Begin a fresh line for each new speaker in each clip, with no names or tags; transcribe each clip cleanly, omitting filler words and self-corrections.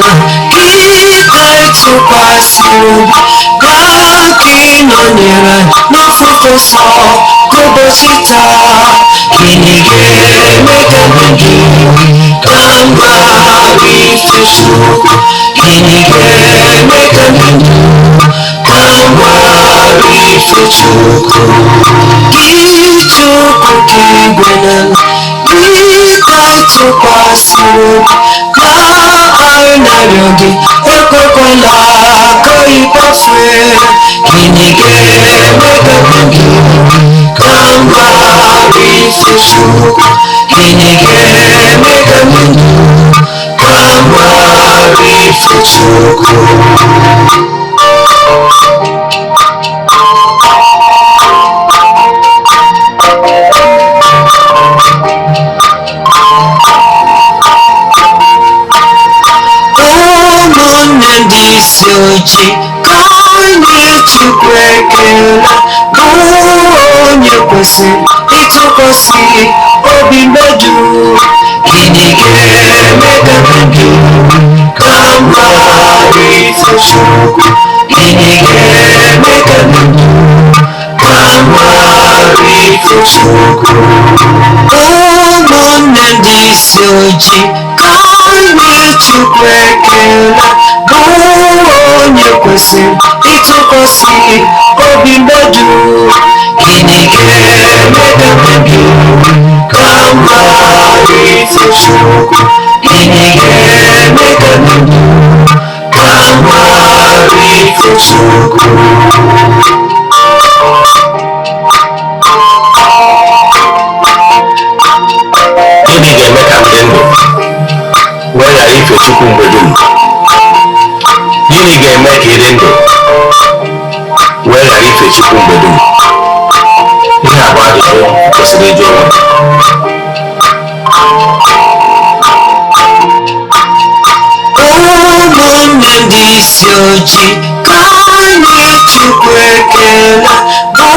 n'ala gị ka anyị tụkwasịrị obi. Bịa ka ị nọnyere n'ofufe nsọ ụbọchị taa. Gịnị ga-eme ka m gị ka m ghara ife Chukwu? Gịnị ga-eme ka m gị ka m ghara ife Chukwu? Gị Chukwu ka igwe n'ala gị ka anyị tụkwasịrị obi. Ka anyị na-arịọ gị, ekwekwala ka anyị kpafue. Gịnị ga-eme ka m gị ka m ghara ife Chukwu? Gịnị ga-eme ka m gị ka m ghara ife Chukwu? Ụmụnne ndị isi ojii, ka anyị Chukwu ekele bụ onye kwesịrị ịtụkwasị obi mmadụ. Gịnị ga-eme ka m gị ka m ghara ife Chukwu? Gịnị ga-eme ka m gị ka m ghara ife Chukwu? Ụmụnne ndị isi ojii, ka anyị Chukwu ekele bụ onye kwesịrị ịtụkwasị obi mmadụ. Gịnị ga-eme ka m gị ka m ghara ife Chukwu? Gịnị ga-eme ka m gị ka m ghara ife Chukwu?
Gịnị ga-eme ka m dị ndụ wee ghara ife Chukwu mgbe dum? Gịnị ga-eme ka ị dị ndụ wee ghara ife Chukwu mgbe dum? Ihe a bụ ajụjụ kwesịrị ịjụ onwe gị.
Ụmụnne ndị isi ojii, ka anyị Chukwu ekele bụ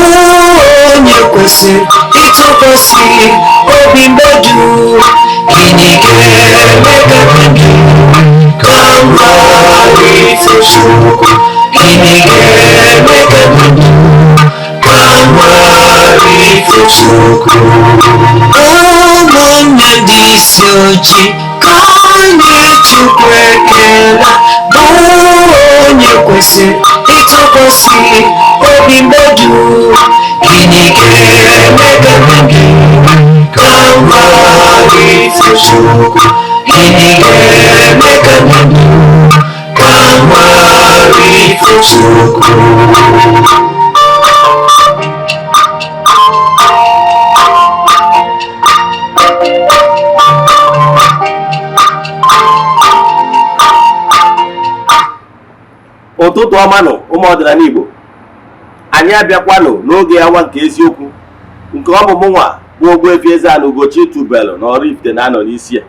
onye kwesịrị ịtụkwasị obi mmadụ. Gịnị ga-eme ka m gị ka m ghara ife Chukwu? Gịnị ga-eme ka m gị ka m ghara ife Chukwu? Ụmụnne ndị isi ojii, ka anyị Chukwu ekele bụ onye kwesịrị ịtụkwasị obi mmadụ. Gịnị ga-eme ka m gị ka m ghara ife Chukwu? Gịnị ga-eme ka m gị ka m ghara ife Chukwu?
Ụtụtụ ọma nụ, ụmụ ọdịnala Igbo. Anyị abịakwanụ n'oge awa nke eziokwu, nke ọ bụ mụnwa bụ Ogbuefi Eze-Ana Ugochi tubelu na Oraifite na-anọ n'isi ya.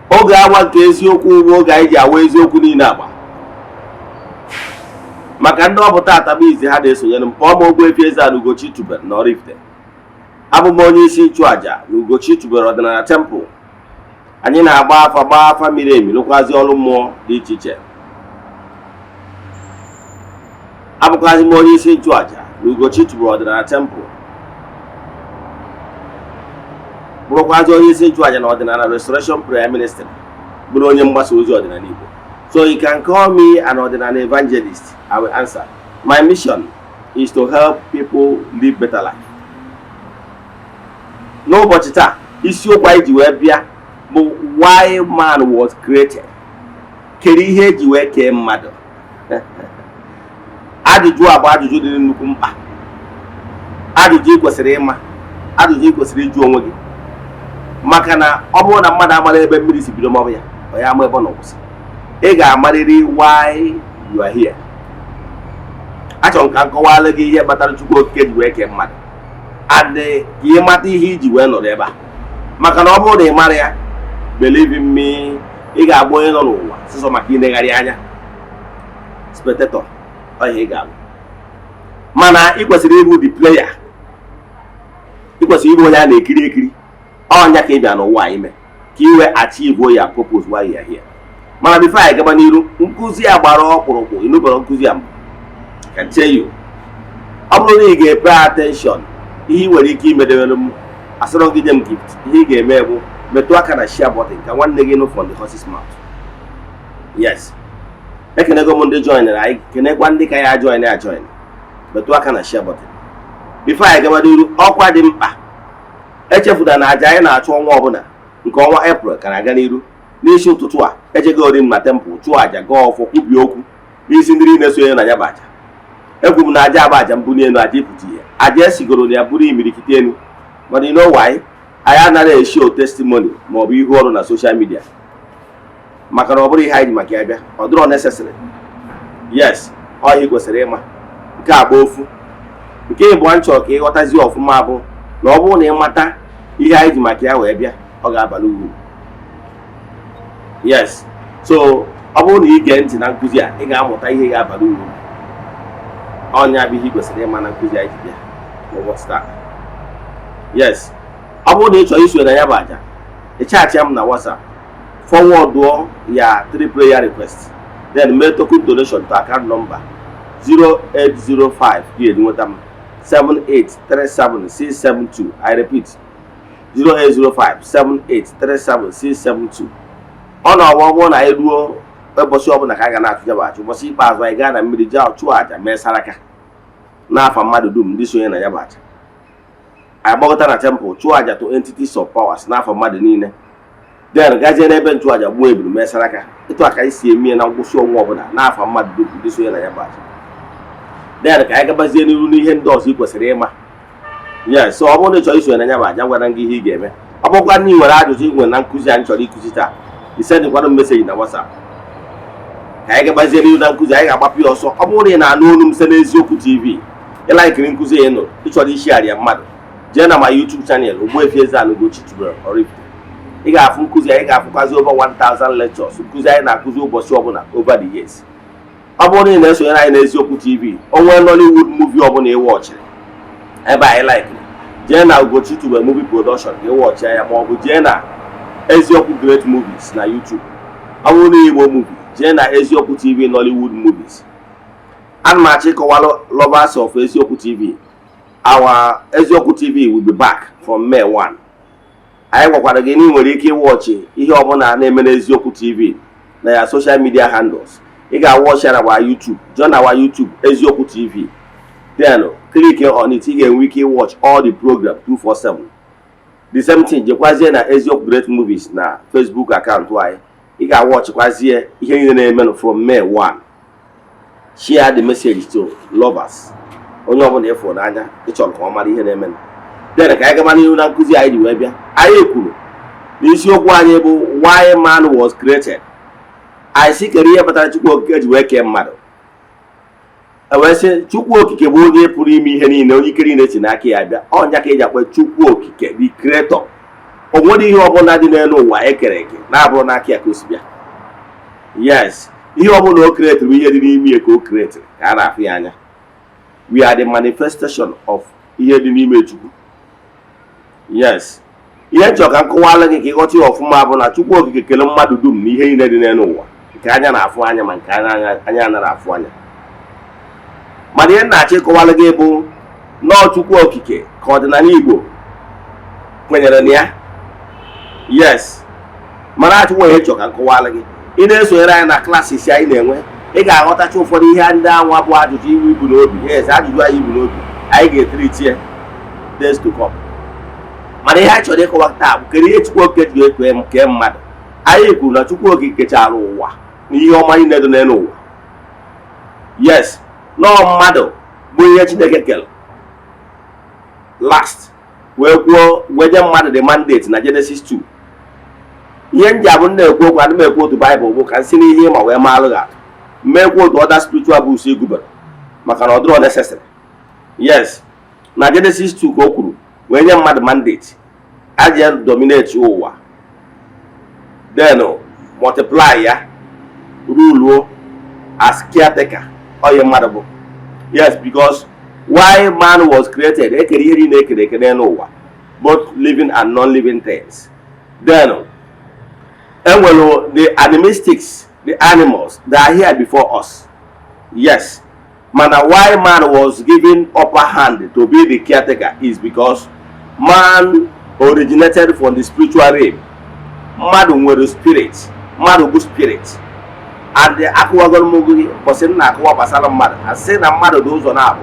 Oge awa nke eziokwu bụ oge anyị ji awa eziokwu niile agba. Maka ndị ọ bụ taata bụ izi ha na-esonyere m, kpọọ m Ogbuefi Eze-Ana Ugochi tubelu na Oraifite. Abụ m onye isi nchụaja na Ugochi tubelu ọdịnala temple. Anyị na-agba afa, gbaa afa miri emi, lụkwazi ọrụ mmụọ dị iche iche. Abụkwazi m onye isi nchụaja na Ugochi tubelu ọdịnala temple, bụrụkwazi onye isi nchụaja na ọdịnala restoration prayer ministry, bụrụ onye mgbasa ozi ọdịnala Igbo. So you can call me an ọdịnala evangelist, I will answer. My mission is to help people live better life. N'ụbọchị taa, isiokwu anyị ji wee bịa bụ "Why man was created". Kedu ihe eji wee kee mmadụ? Ajụjụ a bụ ajụjụ dị nnukwu mkpa, ajụjụ ị kwesịrị ịma, ajụjụ ị kwesịrị ịjụ onwe gị, maka na ọ bụrụ na mmadụ amara ebe mmiri si bido maọbụ ya ọ ya ama ebe ọ nọ kwụsị. Ị ga-amarịrị why you are here. Achọrọ m ka m kọwara gị ihe kpatara Chukwu Okike ji wee kee mmadụ, and ka ị mata ihe iji wee nọrọ ebe a, maka na ọ bụrụ na ị mara ya, believe in me, ị ga-agba onye nọ n'ụwa sịsọ maka inegharị anya, spectator. Ọ ihe ị ga-abụ, mana ị kwesịrị ịbụ the player, ị kwesịrị ịbụ onye a na-ekiri ekiri. Ọnya ka ị bịa n'ụwa ime ka ị wee achieve your purpose while you are here. Mana before anyị gaba n'iru, nkụzi a gbara ọkpụrụkpụ. Ịnụbara nkụzi a mbụ? I can tell you, ọ bụrụ na ị ga-epay attention, ihe ị nwere ike imedewere m, asịrọ gị nye m gift. Ihe ị ga-eme bụ metụ aka na share button ka nwanne gị nụ from the horse's mouth. Yes, ekenego m ndị joinere anyị, kenekwa ndị ka ya join ya join. Metụ aka na share button. Before anyị gaba n'iru, ọkwa dị mkpa: echefuna na aja anyị na-achụ ọnwa ọbụla nke ọnwa April ka na-aga n'iru. N'isi ụtụtụ a, ejegori m na temple chụọ aja, gaa ọfọ, kwubie okwu n'isi ndị niile sonye na ya bụ aja. Ekwu m na aja abụ aja mbuli elu, aja ịpụta ihe, aja esigoro na ya bụrụ imirikiti elu. Mana you know why anyị anaghị eshow testimony maọbụ ihu ọrụ na social media? Maka na ọ bụrụ ihe anyị ji maka ya bịa, ọ dịrọ necessary. Yes, ọ ihe ị kwesịrị ịma. Nke a bụ ofu. Nke ịbụọ m chọrọ ka ịghọtazie ọfụma bụ na ọ bụrụ na ịmata ihe anyị ji maka ya wee bịa, ọ ga-abalị uru. Yes, so ọ bụrụ na ị gee ntị na nkụzi a, ị ga-amụta ihe ga-abalị uru. Ọnya bụ ihe ị kwesịrị ịma na nkụzi anyị ji bịa n'ụbọchị taa. Yes, ọ bụrụ na ị chọrọ isonye na ya bụ aja, ị chatịa m na WhatsApp, forwardụọ ya three prayer request, then mee token donation to account number 0805 gị nweta m 7837672. I repeat, 08057837672. Ọ na-ọwa ọ bụrụ na anyị ruo ụbọchị ọbụla ka a ga na-achụ ya bụ aja, ụbọchị ikpeazụ anyị gaa na mmiri jee chụọ aja, mee saraka n'afa mmadụ dum ndị sonye na ya bụ aja. Anyị gbakọta na temple chụọ aja to entities of powers n'afọ mmadụ niile, then gazie n'ebe nchụaja gbuo eburu, mee saraka. Etu a ka anyị si eme na ngwụsị ọnwa ọbụla n'afọ mmadụ dum ndị sonye na ya bụ aja. Then ka anyị gabazie n'iru n'ihe ndị ọzọ ị kwesịrị ịma. Yes, so ọ bụrụ na ị chọrọ isonye na ya bụ aja, gwara gị ihe ị ga-eme. Ọ bụrụkwa na ị nwere ajụjụ ị nwere na nkụzi anyị chọrọ ịkụzi taa, isendịkwanụ m message na WhatsApp. Ka anyị gabazie n'iru na nkụzi anyị, ga-agbapụ ya ọsọ. Ọ bụrụ na ị na-anụ olu m site n'Eziokwu TV, ịlikeri nkụzi ya ị nụrụ, ị chọrọ ishare ya mmadụ, jee na my YouTube channel, Ogbuefi Eze-Ana Ugochi tubelu Oraifite, ị ga-afụ nkụzi anyị. Ga-afụkwazi over 1000 lectures, nkụzi anyị na-akụzi ụbọchị ọbụla over the years. Ọ bụrụ na ị na-esonyere anyị n'Eziokwu TV, onwe Nollywood movie ọbụla ị watchịrị ebe anyị likeri, jee na Ugochi tubelu Movie Production ka ị watchịa ya, ma ọ bụ jee na Eziokwu Great Movies na YouTube. Ọ bụrụ na Igbo movie, jee na Eziokwu TV Nollywood Movies. Ana m achọ ịkọwalụ lovers of Eziokwu TV, our Eziokwu TV will be back from May 1. Anyị gwakwara gị na ị nwere ike ịwatch ihe ọbụla na-eme n'Eziokwu TV na ya social media handles. Ị ga-awatch ya na our YouTube. Join our YouTube, Eziokwu TV, then click on it. Ị ga-enwe ike watch all the program 247. The same thing, jekwazie na Eziokwu Great Movies na Facebook account anyị, ị ga-awatchikwazie ihe niile na-emenụ from May 1. Share the message to lovers, onye ọbụla ịfụrụ n'anya, ị chọrọ ka ọ mara ihe na-emenụ. Then ka anyị gaba n'ihu na nkụzi anyị ji wee bịa. Anyị kwuru n'isiokwu anyị bụ "Why Man Was Created". Anyị sị, kere ihe kpatara Chukwu Okike ji wee kee mmadụ? E wee sị, Chukwu Okike bụ onye pụrụ ime ihe niile, onye ike niile si n'aka ya bịa. Ọnya ka eji akpọ Chukwu Okike, the creator. O nwere ihe ọbụla dị n'elu ụwa ekere eke na-abụrụ n'aka ya ka o si bịa. Yes, ihe ọbụla o createri, ihe dị n'ime ya ka o createri ka a na-afụ ya anya. We are the manifestation of ihe dị n'ime Chukwu. Yes, ihe nchọ ka m kọwalụ gị ka ịghọta ya ọfụma bụ na Chukwu Okike kele mmadụ dum na ihe niile dị n'elu ụwa, nke anya na-afụ anya ma nke anya anaghị afụ anya. Mana ihe m na-achọ ịkọwalụ gị bụ nọọ Chukwu Okike ka ọdịnala Igbo kwenyere na ya. Yes, mana achụkwa ihe chọ ka m kọwalụ gị. Ị na-esonyere anyị na classes anyị na-enwe, ị ga-aghọtacha ụfọdụ ihe ndị anwa bụ ajụjụ iwu ibu n'obi. Yes, ajụjụ anyị ibu n'obi, anyị ga-etreati ya days to come. Mana ihe anyị chọrọ ịkọwa taa bụ, kedu ihe Chukwu Okike ji wee kee mmadụ? Anyị kwuru na Chukwu Okike kechara ụwa na ihe ọma niile dị n'elu ụwa. Yes, nọọ mmadụ bụ ihe Chineke kere last, wee kwuo, wee nye mmadụ the mandate na Genesis 2. Ihe nji abụ na-ekwu okwu, adị m ekwu otu Baịbụl bụ ka m si n'ihe ịma wee maalụ gị atụ, mmekwu otu other spiritual books egubere, maka na ọ dịrọ necessary. Yes, na Genesis 2 ka o kwuru wee nye mmadụ mandate aja dominate ụwa, then multiply ya, rule as caretaker. Onye mmadụ bụ, yes, because why man was created, ekere ihe niile ekere eke n'elu ụwa, both living and non-living things. Then enwere the animistics. The animals, they are here before us, yes. Mana why man was given upper hand to be the caretaker is because man originated from the spiritual realm. Mmadụ nwere spirit, mmadụ bụ spirit. And akụwagoro m gị ụbọchị m na-akụwa gbasara mmadụ, asị na mmadụ dị ụzọ na-abụ: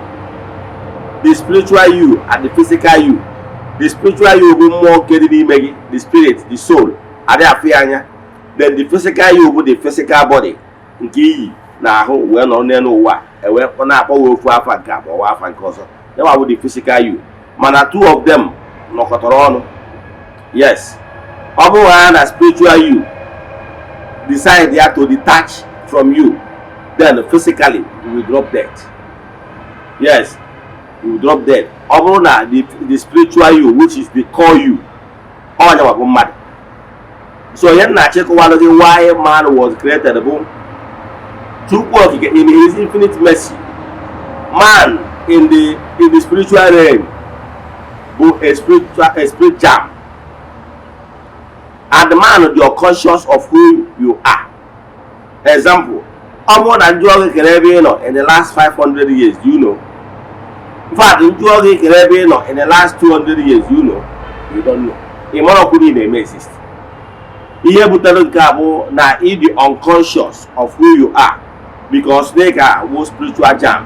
the spiritual you and the physical you. The spiritual you bụ mmụọ nke dị n'ime gị, the spirit, the soul, adịghị afụ ya anya. Then the physical you bụ the physical body nke iyi na ahụ wee nọrọ n'elu ụwa, ewee na-akpọ ya ofu afa nke abụọ, afa nke ọzọ. Ya bụ the physical you. Mana two of them nọkọtara ọnụ. Yes, ọ bụrụ ha na spiritual you decide ya to detach from you, then physically you will drop dead. Yes, you will drop dead. Ọ bụrụ na the spiritual you, which is the core you, ọ bụ mmadụ. So ihe m na-achịkọwalụ gị why man was created bụ Chukwu Okike in his infinite mercy, man in the spiritual realm bụ a spirit germ, and man dị unconscious of who you are. Example, ọ bụrụ na njụọ gị kere ebe ị nọ in the last 500 years, do you know? In fact, njụọ gị kere ebe ị nọ in the last 200 years, do you know? You don't know. Ị mara ọkwụ na ị na-eme exist. Ihe butere nke a bụ na ị dị unconscious of who you are, because dịka wụ spiritual germ.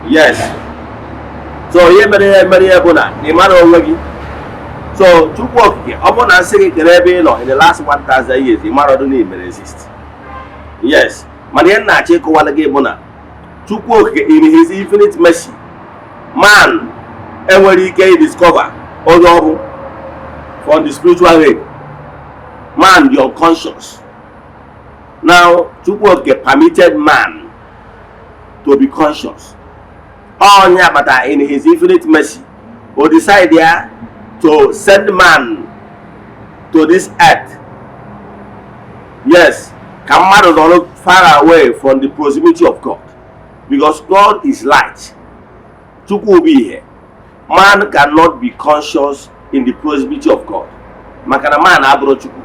Yes, so ihe mere ya bụ na ị mara onwe gị. So Chukwu Okike, ọ bụrụ na nsị gị kere ebe ị nọ in the last 1000 years, ị mara ọdụ na ị mere exist. Yes, mana ihe m na-achọ ịkọwara gị bụ na Chukwu Okike in his infinite mercy, man enwere ike discover onye ọ bụ from the spiritual realm. Man dị unconscious. Now Chukwu Okike permitted man to be conscious. Onye akpata in his infinite mercy, o decide ya to send man to this earth. Yes, ka mmadụ nọrọ far away from the proximity of God, because God is light. Chukwu bụ ihe. Man cannot be conscious in the proximity of God, maka na man abụrụ Chukwu.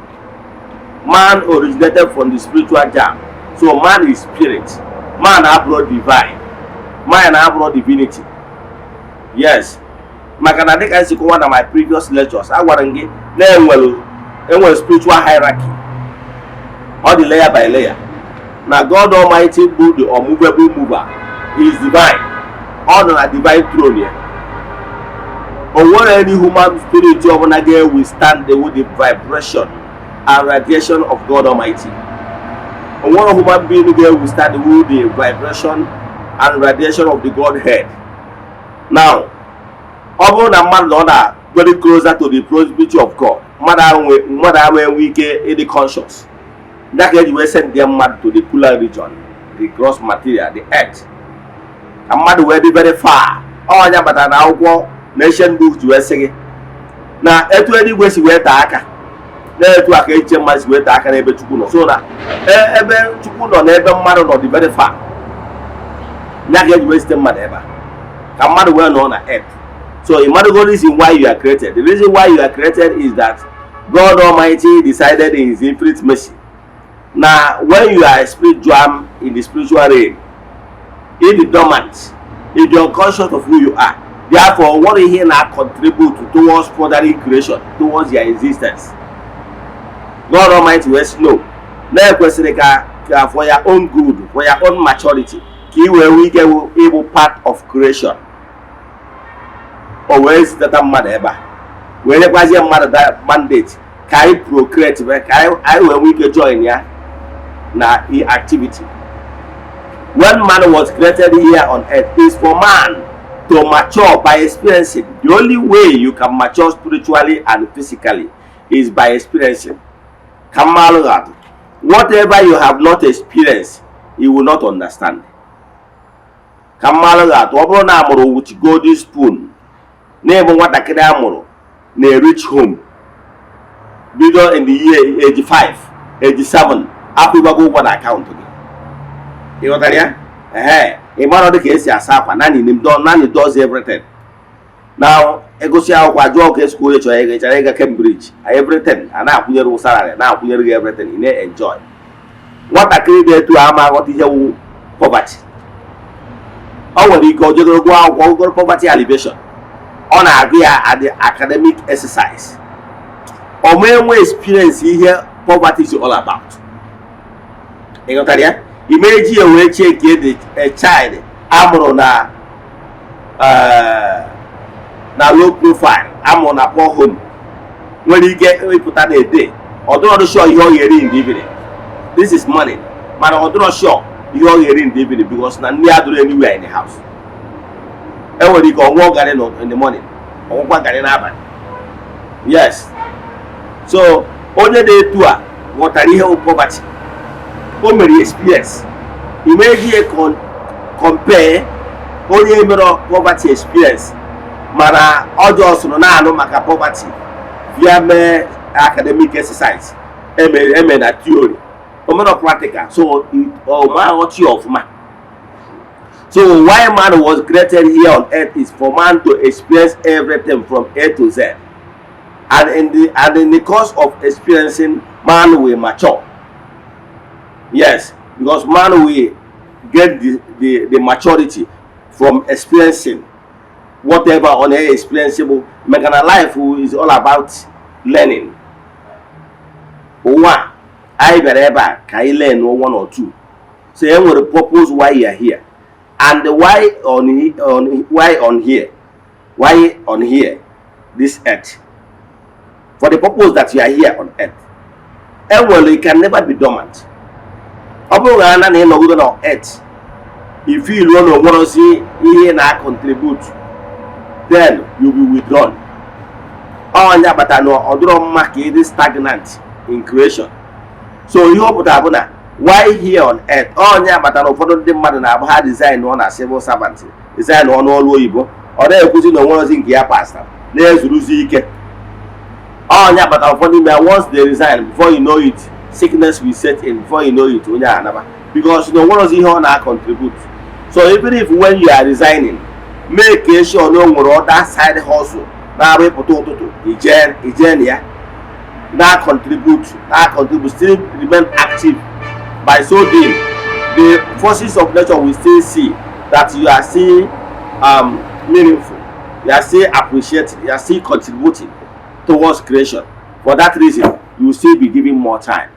Man originated from the spiritual germ, so man is spirit. Man abụrụ divine, man abụrụ divinity. Yes, maka na dịka nsi kọwa na my previous lectures, agwara m gị na enwere spiritual hierarchy. Ọ dị layer by layer. Na God Almighty bụ the unmovable mover. He is divine. Ọ nọ na divine throne ya. O nwere any human spirit ọbụla ga-withstand the vibration and radiation of God Almighty. O nwere human being ga-withstand the vibration and radiation of the Godhead. Now ọ bụrụ na mmadụ nọ na very closer to the proximity of God, mmadụ ahụ enwe ike ịdị conscious. Ndị ka eji wee send ya mmadụ to the cooler region, the gross material, the earth, ka mmadụ wee dị very far. Ọnya batara na akwụkwọ na ancient books wee sị gị na etu eluigwe si wee taa aka na etu a ka echiche mmadụ si wee taa aka n'ebe Chukwu nọ. So na ebe Chukwu nọ na ebe mmadụ nọ dị very far. Ya ka eji wee site mmadụ ebe a ka mmadụ wee nọ na earth. So ị mmadụ reason why you are created. The reason why you are created is that God Almighty decided in his infinite mercy na when you are a spiritual in the spiritual realm, in the dormant, if you are unconscious of who you are, therefore what ihe na contribute towards furthering creation, towards your existence. God Almighty wee sị no, na-ekwesịrị ka for your own good, for your own maturity, ka ị wee nwee ike ịbụ part of creation. O wee zitata mmadụ ebe a, wee nyekwazie mmadụ that mandate ka anyị procreate, ka anyị wee nwee ike join ya na activity. When man was created here on earth is for man to mature by experiencing. The only way you can mature spiritually and physically is by experiencing. Ka mmalụ atụ, whatever you have not experienced, you will not understand. Ka mmalụ atụ, ọ bụrụ na amụrụ with golden spoon, na-ebu nwatakịrị amụrụ na a rich home, bido in the year age 5, age 7, akwụgbago ụgwọ na akaụntụ gị. Ị ghọtara ya? Ehe, ị mara dị ka esi asa akwa, nanny does everything. Now egosi akwụkwọ, ajụọ ka school onye chọrọ ịga, chọrọ ịga Cambridge, everything a na-akwụnyere gị salary, na-akwụnyere gị everything, ị na-enjoy. Nwatakịrị dị etu a ama aghọta ihe wụ poverty. Ọ nwere ike o jegoro gụọ akwụkwọ, gụgoro poverty alleviation, ọ na-agụ ya at the academic exercise, ọ ma enwe experience ihe poverty is all about. Ị ghọtara ya? Imeji ya wee check the a child amụrụ na low profile, amụrụ na poor home, nwere ike ịpụta na ede ọ dịrọ sure ihe ọ ga-eri in the evening. This is money, mana ọ dịrọ sure ihe ọ ga-eri in the evening because na nri adịrọ anywhere in the house. Enwere ike ọ ṅụọ garị in the morning, ọ ṅụkwa garị n'abalị. Yes, so onye na-etu a ghọtara ihe bụ poverty, o mere experience. Imeji ya compare onye mere poverty experience, mana ọjọọ soro na-anụ maka poverty via mee academic exercise eme eme na theory, o mere practical, so ọ ma aghọta ya ọfụma. So why man was created here on earth is for man to experience everything from A to Z, and in the course of experiencing, man will mature. Yes, because man will get the maturity from experiencing whatever on a experienceable, maka na life is all about learning. Ụwa anyị bịara ebe a ka anyị learn one or two. So e nwere purpose why you are here and why on here, why on here, this earth, for the purpose that you are here on earth. Enwere, you can never be dormant. Ọ bụrụ na ana na ịnọgide na earth, if you ruo na onwerozi ihe na contribute, then you be withdrawn. Ọnya kpatara na ọ dịrọ mma ka ị dị stagnant in creation. So ihe ọ pụtara bụ na why here on earth, ọnya kpatara na ụfọdụ ndị mmadụ na-abụ ha resign ọ na civil servant, resign ọ n'ọrụ oyibo, ọ na-ekwuzi na onwerozi nke ya pasta na-ezuruzi ike. Ọnya kpatara ụfọdụ ime, once they resign, before you know it, sickness will set in. Before you know it, onye a anaba because na onwerozi ihe ọ na-contribute. So even if when you are resigning, make sure na o nwere other side hustle na-arụ, ịpụta ụtụtụ, ije ije na ya na contribute, na contribute, still remain active. By so doing, the forces of nature will still see that you are still meaningful, you are still appreciated, you are still contributing towards creation. For that reason, you will still be given more time.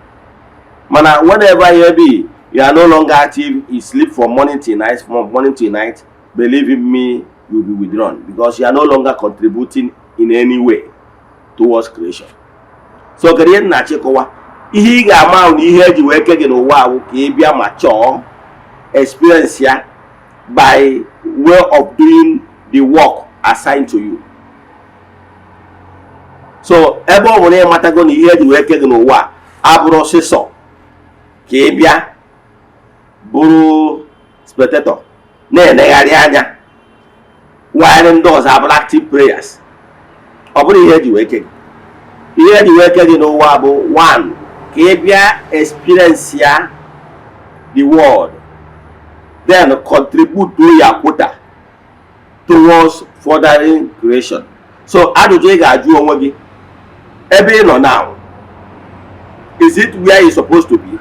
Mana whenever you be, you are no longer active, you sleep from morning till night, from morning till night, believe in me, you will be withdrawn because you are no longer contributing in any way towards creation. So kedu ihe m na-achịkọwa? Ihe ị ga-ama ahụ na ihe eji wee ke gị n'ụwa ahụ ka ị bịa ma chọọ experience ya by way of doing the work assigned to you. So ebe ọ bụ na ịmatago na ihe eji wee ke gị n'ụwa abụrụ ọsịsọ ka ị bịa bụrụ spectator na-enegharị anya wanyere ndị ọzọ abụrụ active players, ọ bụrụ ihe eji wee ke gị. Ihe eji wee ke gị n'ụwa bụ one, ka ị bịa experience ya the world, then contribute to your quota towards furthering creation. So ajụjụ ị ga-ajụ onwe gị: ebe ị nọ now, is it where you supposed to be?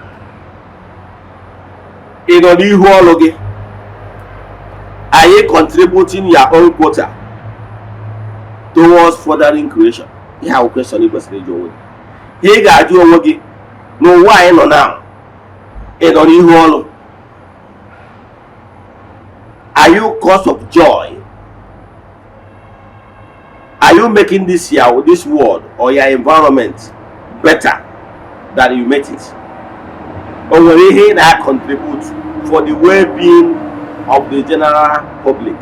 Ị nọ n'ihu ọrụ gị? Are you contributing your own quota towards furthering creation? Ihe ahụ question ị kwesịrị ịjụ onwe gị. Ihe ị ga-ajụ onwe gị n'ụwa anyị nọ now, ị nọ n'ihu ọrụ? Are you cause of joy? Are you making this year, this world or your environment better than you met it? O nwere ihe ị na-contribute for the well-being of the general public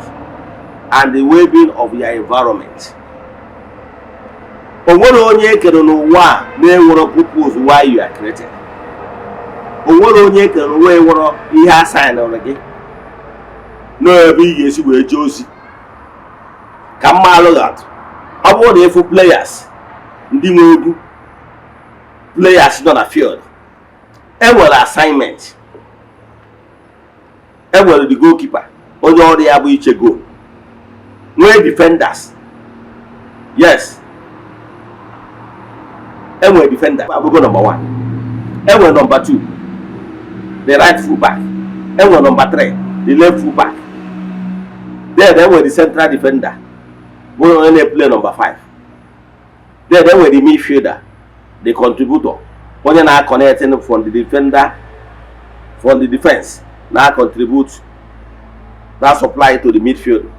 and the well-being of your environment? O nwere onye ekere n'ụwa a na-enwero purpose why you are created. O nwere onye ekere n'ụwa enwero ihe a signụrụ gị n'ebe ị ga-esi wee jee ozi. Ka mma alụghị atụ, ọ bụrụ na ịfụ players, ndị nwe egwu, players nọ na field, enwere assignment. Enwere the goalkeeper, onye ọrụ ya bụ iche goal, nwee defenders. Yes, enwere defender abụgo number one, enwere number two. the right full back. Enwere number 3, the left full back. Then enwere the central defender, bụ onye na-eplay number 5. Then enwere the midfielder, the contributor, onye na-connect from the defender, from the defense, na-contribute na supply to the midfield,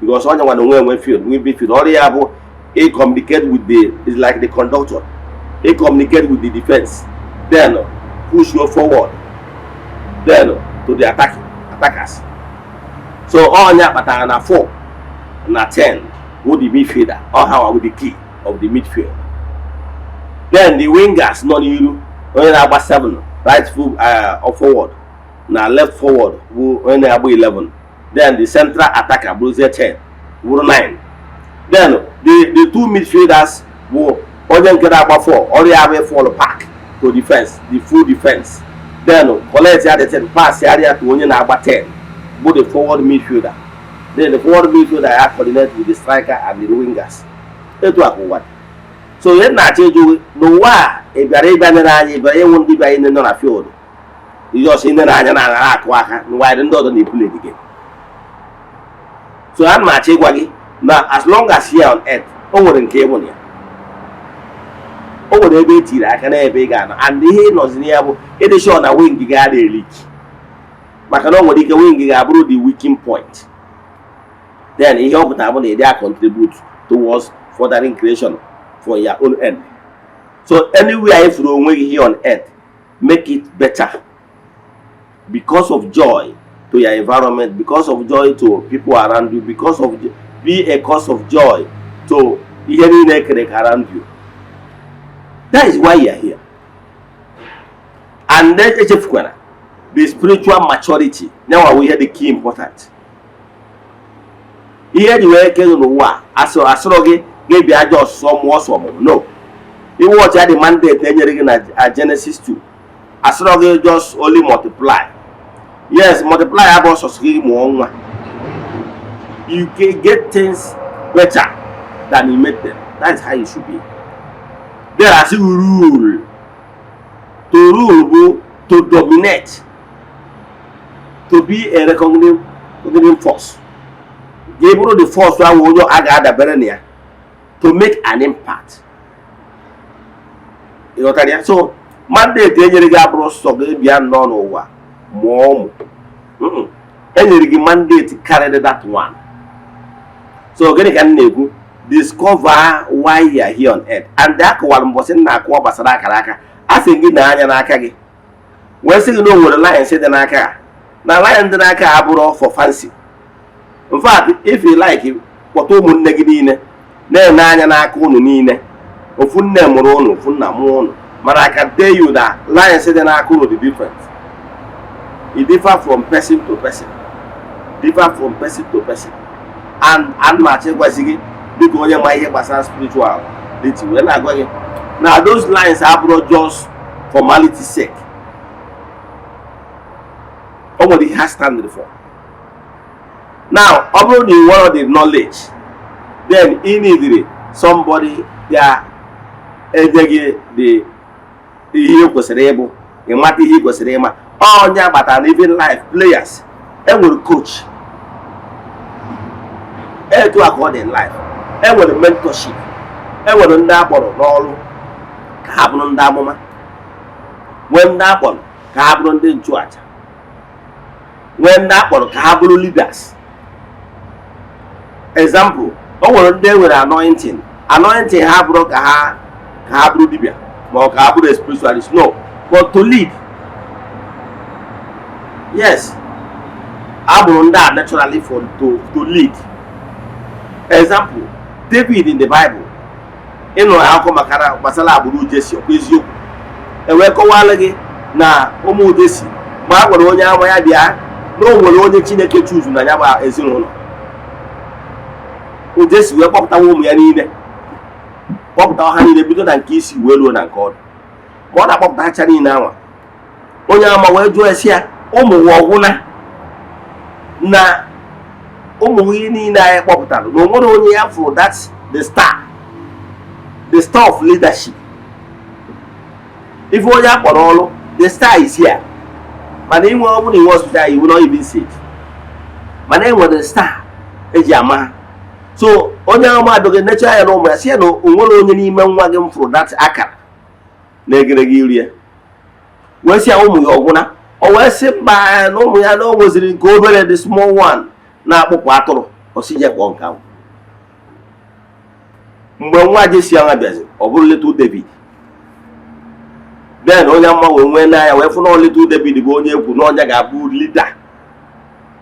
because onye nwa na onwe enwe field nwe midfield. Ọrụ ya bụ he communicate with the, is like the conductor. He communicate with the defense, then push you forward, then to the attackers. So onye kpatara na 4 na 10 wụ the midfielder or how with the key of the midfield. Then the wingers nọ n'iru, onye na-agba 7, right full forward na left forward, bụ onye na-agba 11. Then the central attacker bụrụzie 10, bụrụ 9. Then the two midfielders bụ onye nke na-agba 4, ọrụ ya bụ fall back to defense, the full defense, then collect ya the 10, pass ya ya to onye na-agba 10, bụ the forward midfielder. Then the forward midfielder ya coordinate with the striker and the wingers. Etu a ka ụwa dị. So ihe na-achọ ịjụ n'ụwa a, ị bịara ịbịa nere anya, ị bịara ịnwụ ndị bịa ine nọ na field, ihe ọsọ ine anya na-aghara akụ aka n'ụwa ndị ọzọ na-eplay the game. So ana m achọ ịgwa gị na as long as here on earth, o nwere nke ịbụ na ya, o nwere ebe e tiri aka n'ebe ị ga-anọ, and ihe ị nọzi na ya bụ ịdị sure na wing gị ga eleak, maka na o nwere ike wing ga-abụrụ the weaking point. Then ihe ọ pụtara bụ na ị contribute towards furthering creation for your own end. So anywhere ị furu onwe gị here on earth, make it better because of joy to your environment, because of joy to people around you, because of be a cause of joy to ihe niile ekere eke around you. That is why you are here. And then echefukwara the spiritual maturity nyanwa ihe dị key important. Ihe eji wee kee gị n'ụwa a, asịrọ gị gị bịa aja ọsụsọ mụọ ọsọ ọmụmụ. No, iwe ọcha dị mandate enyere gị na Genesis 2, asịrọ gị just only multiply. Yes, multiply abụ ọsọsọ gị mụọ nwa. You can get things better than you make them. That is how it should be. There asị rule. To rule bụ to dominate, to be a recognition force. Ga bụrụ the force ahụ onye a ga-adabere na ya to make an impact. Ịghọtara ya? So mandate enyere gị abụrụ sọ gị bịa nnọọ n'ụwa mụọ ụmụ. Enyere gị mandate karịrị that one. So gịnị ka m na-ekwu? Discover why you are here on earth. And akọwara mbọsị m na-akụwa gbasara akara aka, a sị gị na anya n'aka gị, wee sị gị na o nwere lines dị n'aka ha, na line dị n'aka ha abụrụ for fancy. In fact, if you like, kpọta ụmụnne gị niile na-ene anya n'aka unu niile. Ofu nne mụrụ unu, ofu nna mụrụ unu, mana I can tell you that lines dị n'aka unu dị different. It differ from person to person, differ from person to person. And ana m achọ ịgwazi gị, dịka onye ma ihe gbasara spiritual liti, wee na-agwa gị na those lines abụrụ just formality sake. O nwere ihe ha stand for. Now, ọ bụrụ na you want the knowledge, then ị need somebody ga-enye gị the ihe ị kwesịrị ịbụ, ịmata ihe ị kwesịrị ịma. Onye agbata na even life players enwere coach, etu a ka ọ dị in life. Enwere mentorship, enwere ndị akpọrọ n'ọrụ ka ha bụrụ ndị amụma, nwee ndị akpọrọ ka ha bụrụ ndị nchụaja, nwee ndị akpọrọ ka ha bụrụ leaders. Example, o nwere ndị e nwere anointing. Anointing ha bụrụ ka ha bụrụ dibịa ma ọ ka ha bụrụ spiritualist, no, but to lead. Yes, a mụrụ ndị a naturally for to lead. Example, David in the Bible. Ịnụrụ akụkọ maka gbasara agbụrụ Jesi, ọkwa eziokwu? E wee kọwara gị na ụmụ Jesi, ma a gwara onye ama ya bịa na o nwere onye Chineke chuzu na ya bụ ezinụlọ. Jesi wee kpọpụtawa ụmụ ya niile, kpọpụtawa ha niile, bido na nke isi wee ruo na nke ọdụ. Ma ọ na-akpọpụta hacha niile anwa, onye ama wee jụọ esi ya, ụmụ nwa ọgwụna na ụmụ ihe niile anyị kpọpụtara, na o nwere onye ya fụrụ that's the star, the star of leadership, ife onye a kpọrọ ọrụ. The star is here. Mana inwe, ọ bụrụ na inwe hospital, you will not even see it. Mana e nwere star eji ama ha. So onye ahụ abịaghị necha ya na ụmụ ya, si ya na o nwere onye n'ime nwa gị m fụrụ that akara na egerege iru ya, wee sị ya ụmụ ya ọgwụna. O wee sị mba, na ụmụ ya na o nweziri nke obere, the small one na-akpụpụ atụrụ. Osi je kpọọ nke ahụ. Mgbe nwa Jesi ahụ bịazi, ọ bụrụ little David. Then onye mma wee nwee n'anya wee fụ na little David bụ onye ekwu na onye ga-abụ leader.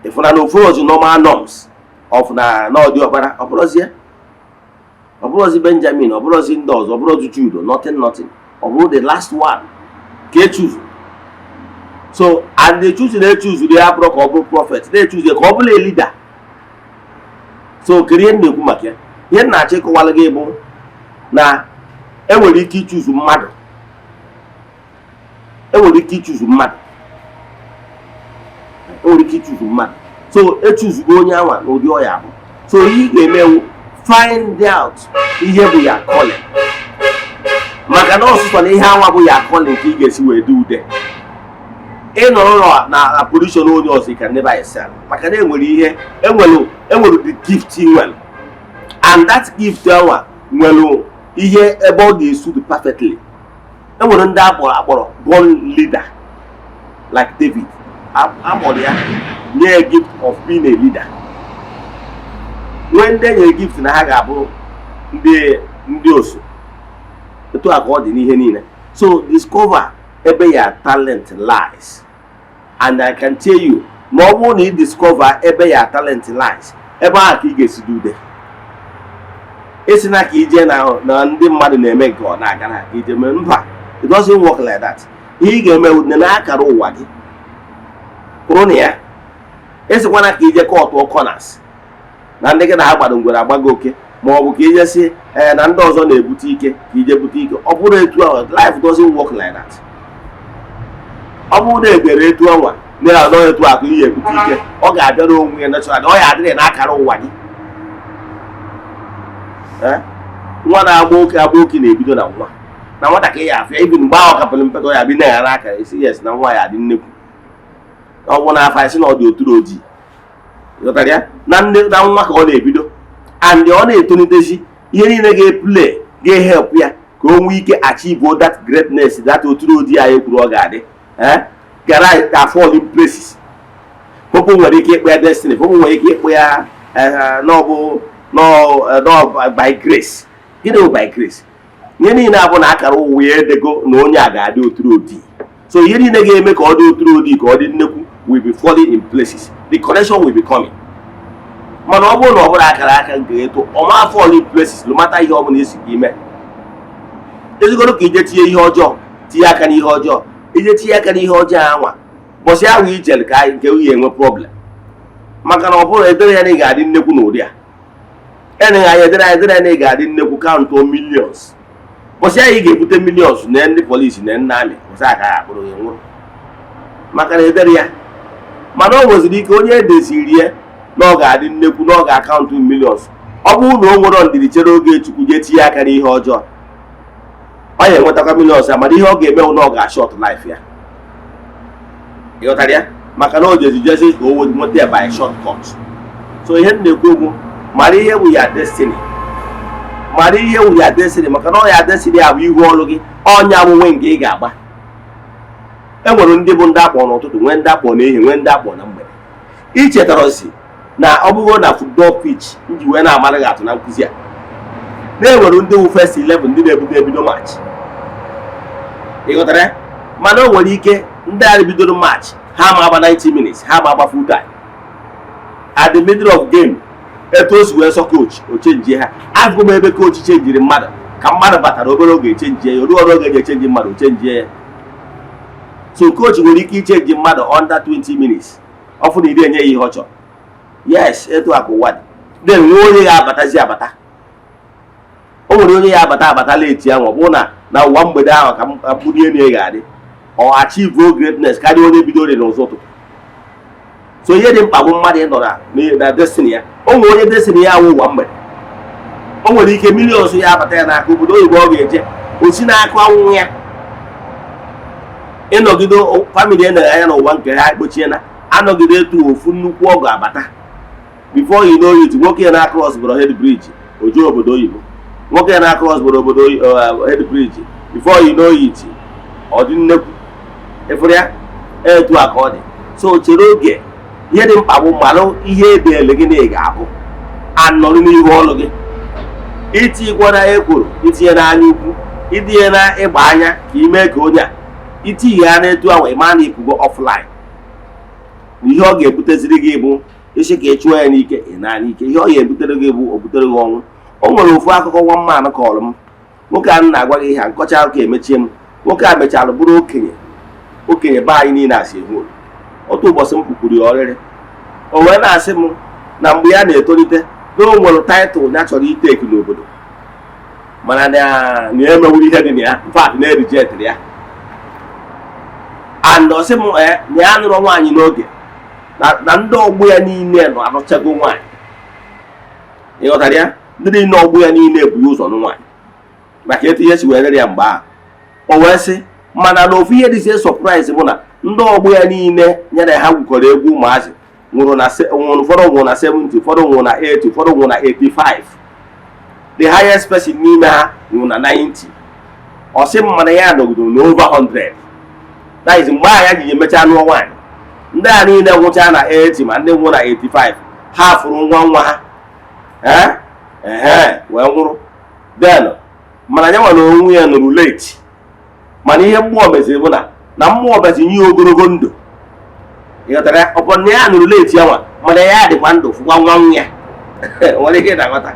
Ịfụna na ofu ozi normal norms of na n'ọdị ọkpara, ọ bụrụzie, ọ bụrụzi Benjamin, ọ bụrụzi ndị ọzọ, ọ bụrụzi Jude, nothing, nothing. Ọ bụrụ the last one ka e choose. So and the choose na choose ya abụrụ ka ọ bụrụ prophet, na-echoose ka ọ bụrụ a leader. So kedu ihe m na-ekwu maka ya? Ihe m na-achọ ịkọwara gị bụ na enwere ike ichoose mmadụ, enwere ike ichoose mmadụ, enwere ike ichoose mmadụ. So echoosego onye anwa n'ụdị ọya bụ. So ihe ị ga-emewu, find out ihe bụ ya calling, maka na ọsụsọ na ihe anwa bụ ya calling ka ị ga-esi wee dị ude. Ị nọrọ na position onye ọzọ, you can never excel, maka na enwere ihe enwere the gift ị nwere, and that gift anwa nwere ihe ebe ọ ga-esu perfectly. Enwere ndị akpọrọ born leader like David. Amụrụ ya, nye ya gift of being a leader. Nwee ndị enyere gift na ha ga-abụ ndị osu. Etu a ka ọ dị n'ihe niile. So discover ebe ya talent lies, and I can tell you, ma ọ bụrụ na ị discover ebe ya talent lies, ebe ahụ ka ị ga-esi dị ude. Esi na ka ije na ndị mmadụ na-eme nke ọ na-aga na ka ije mee, mba, it doesn't work like that. Ihe ị ga-eme wụ na akara ụwa gị kwụrụ na ya. Esikwana ka ije cut corners na ndị gị na ha gbado ngwere agbago oke, ma ọ bụ ka ije si ee na ndị ọzọ na-ebute ike ka ije bute ike. Ọ bụrụ etu ahụ, life doesn't work like that. Ọ bụrụ na edere etu ọnwa na-anọ etu akụ ihe ebute ike, ọ ga-abịara onwe ya natural. Ọ ya adịrị n'akara ụwa gị. Nwa na-agba oke agba oke na-ebido na nwa na nwata ka ị ya afịa ibi. Mgbe ahụ kapịrị mpe ka ọ ya bi na-aghara akara isi. Yes, na nwa ya adị nnekwu. Ọ bụ n'afọ anyị sị na ọ dị oturu ojii. Ghọtara ya na nne na nwa ka ọ na-ebido, and ọ na-etolitezi, ihe niile ga-eplay ga-ehelp ya ka o nwee ike achieve that greatness, that oturu ojii anyị kwuru ọ ga-adị, gara ga fall in places. Pope nwere ike ịkpọ ya destiny, Pope nwere ike ịkpọ ya n'ọbụ nọ by grace. Gịnị bụ by grace? Ihe niile abụ na akara ụwa ya edego na onye a ga-adị oturu ojii. So ihe niile ga-eme ka ọ dị oturu ojii, ka ọ dị nnekwu, will be falling in places. The connection will be coming. Mana ọ bụrụ na ọ bụrụ akara aka nke eto, ọ ma fall in places, no matter ihe ọ bụla esi gị ime. Ezigoro ka ije tinye ihe ọjọọ, tinye aka n'ihe ọjọọ, ije tinye aka n'ihe ọjọọ anwa, bọsị ahụ ijere ka nke nwunye enwe problem, maka na ọ bụrụ edere ya na ị ga-adị nnekwu n'ụdị a. Eleghị anya edere ya, edere ya na ị ga-adị nnekwu, count millions. Bọsị ahụ ị ga-ebute millions na ndị polisi na ndị amị, bọsị aka ya akpụrụ ya nwụrụ, maka na edere ya. Mana o nweziri ike onye edeziri ya na ọ ga-adị nnekwu, na ọ ga-acount millions, ọ bụrụ na o nwere ndidi chere oge Chukwu, jee tinye aka n'ihe ọjọọ, ọ ya enwetakwa millions ya. Mana ihe ọ ga-eme bụ na ọ ga-ashort life ya. Ịghọtara ya? Maka na o jezi jezi ka o nweta ya by short cut. So ihe m na-ekwu okwu, mara ihe bụ ya destiny, mara ihe bụ ya destiny, maka na ọ ya destiny a bụ ihu ọrụ gị, ọnya abụnwe nke ị ga-agba. E nwere ndị bụ ndị akpọ n'ụtụtụ, nwee ndị akpọ n'ehihie, nwee ndị akpọ na mgbede. Ichetara si na ọ bụrụ na football pitch nji wee na-amara gị atụ na nkụzi a, na-enwere ndị wụ first 11, ndị na-ebido ebido match. Ị ghọtara ya? Mana o nwere ike ndị a bidoro match, ha ma agba 90 minutes, ha ma agba full time. At the middle of game, etu o si wee sọ coach, o change ha. Afụgo m ebe coach changeri mmadụ ka mmadụ batara obere oge, echange ya. Oruo oge eji echange mmadụ, o change ya. So coach nwere ike ichange mmadụ under 20 minutes, ọ fụ na iri enye ya ihe ọ chọrọ. Yes, etu a ka ụwa dị. Then nwee onye ga-abatazi abata. O nwere onye ya abata abata late ahụ, ọ bụrụ na na ụwa mgbede ahụ ka mkpụrụ elu ya ga-adị, ọ achieve greatness karịa onye bidoro n'ụzọ ụtụtụ. So ihe dị mkpa bụ mmadụ ịnọ na destiny ya. O nwere onye destiny ya awụ ụwa mgbede. O nwere ike millions ya abata ya n'aka, obodo oyibo ọ ga-eje, o si n'akụ anwụ ya. Ịnọgide family enere anya n'ụwa nke ha ekpochie na anọgide etu ofu nnukwu ọgụ abata. Before you know it, nwoke na cross bụrụ head bridge, oju obodo oyibo. Nwoke na cross bụrụ obodo head bridge, before you know it, ọ dị nnekwu ịfụrụ ya. Etu a ka ọ dị. So chere oge. Ihe dị mkpa bụ malụ ihe edeele gị na ị ga-abụ, anọrụ n'ihu ọlụ gị. Itinyekwana ekworo, itinye n'anya ukwu, itinye na ịgba anya ka ime ka onye a itinye ya n'etu ahụ, ịma na ipugo offline. Ihe ọ ga-ebuteziri gị bụ isi ka ị chụọ ya n'ike, ị na n'ike. Ihe ọ ga-ebutere gị bụ o butere gị ọnwụ. O nwere ofu akụkọ nwa mmanụ kọrọ m. Nwoke a na-agwa gị ihe a, nkọcha akụkọ emechie m. Nwoke a mechara bụrụ okenye, okenye be anyị niile asị ehu. Otu ụbọchị m pụkwuru ya ọrịrị, o wee na-asị m na mgbe ya na-etolite na o nwere title ya chọrọ iteki n'obodo, mana na ya emewuru ihe dị na ya, in fact na erijetịrị ya. And ọ sị m na ya nụrụ nwaanyị n'oge, na ndị ọgbọ ya niile nọ anụchago nwaanyị. Ịghọtara ya? Ndị niile ọgbọ ya niile bụ ya ụzọ nụ nwaanyị, maka etu ihe si wee rere ya mgbe ahụ. O wee sị mana na ofu ihe dịzie surprise bụ na ndị ọgbọ ya niile nyere ha gwukọrọ egwu ụmụazị nwụrụ na nwụrụ. Ụfọdụ nwụrụ na 70, ụfọdụ nwụrụ na 80, ụfọdụ nwụrụ na 85. The highest person n'ime ha nwụrụ na 90. Ọ sị m mana ya nọgidere na over 100. That is mgbe ahụ ya ji emechaa nụọ nwaanyị. Ndị a niile nwụchaa na 80, ma ndị nwụrụ na 85, ha fụrụ nwa nwa ha ee ehe wee nwụrụ. Then mana ya nwere onwe ya nụrụ late. Mana ihe mmụọ meziri bụ na mmụọ bịazi nye ya ogologo ndụ. Ịghọtara ya? Ọpọ na ya nụrụ late ya nwa, mana ya dịkwa ndụ fụkwa nwa nwa ya. Nwere ike ịna-aghọta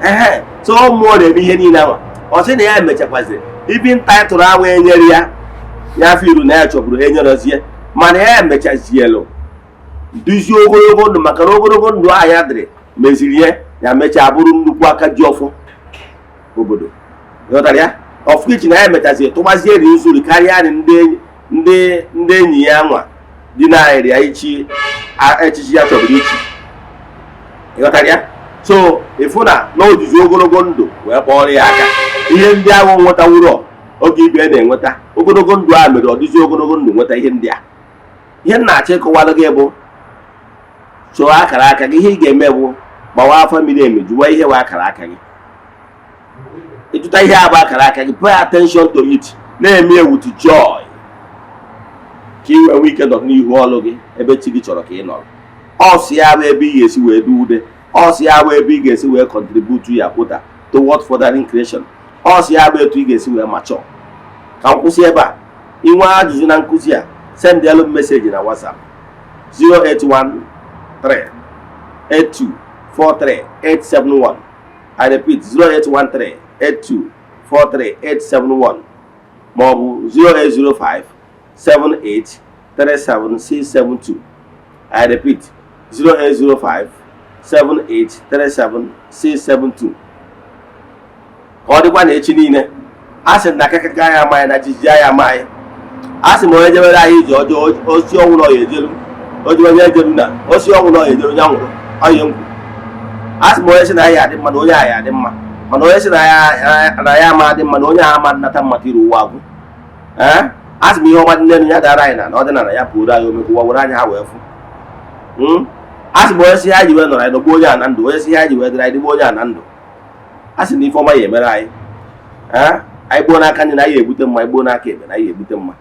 ehe? So mmụọ na-eme ihe niile anwa. Ọ sị na ya mechakwaziri ibi title ahụ enyere ya, ya afọ iru na ya chọburu enyerozie, mana ya emechazielu duzie ogologo ndụ, maka na ogologo ndụ ahụ ya dịrị meziri ya, ya mechaa bụrụ nnukwu aka ji ọfọ obodo. Ịghọtara ya? Ọfụichi na ya mechazie tụgbazie ri nzuri karịa ndị enyi ya nwa dị narị ya ichi echichi ya chọburu ichi. Ịghọtara ya? So ịfụ na ojizi ogologo ndụ wee kpọrọ ya aka ihe ndị ahụ nwetawuro oge ibe na-enweta. Ogologo ndụ a mere ọ dịzi ogologo ndụ nweta ihe ndị a. Ihe m na-achọ ịkọwalụ gị bụ chọọ akara aka gị. Ihe ị ga-eme bụ gbawa afọ miri emi, jụwa ihe bụ akara aka gị. Ịjụta ihe a bụ akara aka gị, pay attention to it, na-eme with joy, ka ị wee nwee ike nọ n'ihu ọlụ gị ebe chi gị chọrọ ka ị nọrọ. Ọsụ ya bụ ebe ị ga-esi wee du ude. Ọsụ ya bụ ebe ị ga-esi wee contribute ya quota toward furthering creation. Ọsụ ya bụ etu ị ga-esi wee mature. Ka m kwụsị ebe a. Inwe ajụjụ na nkụzi a, send elu m message na WhatsApp 0813 8243 871. I repeat, 0813 8243 871, maọbụ 0805 78 37672. I repeat, 0805 7837672. Ka ọ dịkwa na echi niile. A sị na akakaka ya amaghị na jijiji ya amaghị. A sị m onye jebere anyị ije ọjọọ, osi ọnwụ na ọya ejelu oji onye ejelu na osi ọnwụ na ọya ejelu ya nwụrụ ọya nkwu. A sị m onye sị na ya adị mma na onye ahụ ya adị mma, mana onye sị na ya ama adị mma na onye ahụ ama nnata mmata iru ụwa agwụ. Ee, a sị m ihe ọma dị n'elu ya dara anyị na ọdịnala ya pụrụ anyị omekwa ụwa were anya ha wee fụ. A sị m onye sị ya ji wee nọrọ anyị nọgbuo onye a na ndụ, onye sị ya ji wee dịrị anyị dịgbuo onye a na ndụ. A sị na ife ọma ya emere anyị. Ee, anyị gbuo n'aka nri na anyị ebute mma, anyị gbuo n'aka ekpe na anyị ebute mma,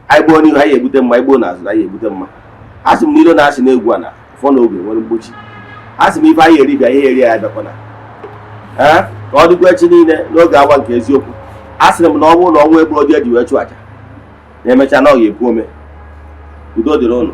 anyị gbuo n'ihu anyị ebute mma, anyị gbuo n'azụ na anyị ebute mma. A sị m n'ilo na-asị na-egwu a na ụfọ na oge nwere mgbochi. A sị m ife anyị eri bịa ihe eri ya bịakwana. Ee, ka ọ dịkwa echi niile n'oge awa nke eziokwu. A sịrị m na ọ bụrụ na ọnwa egburu ọjọọ eji wee chụ àjà na-emecha na ọ ga-ekwu ome. Udo dịrị ụnụ.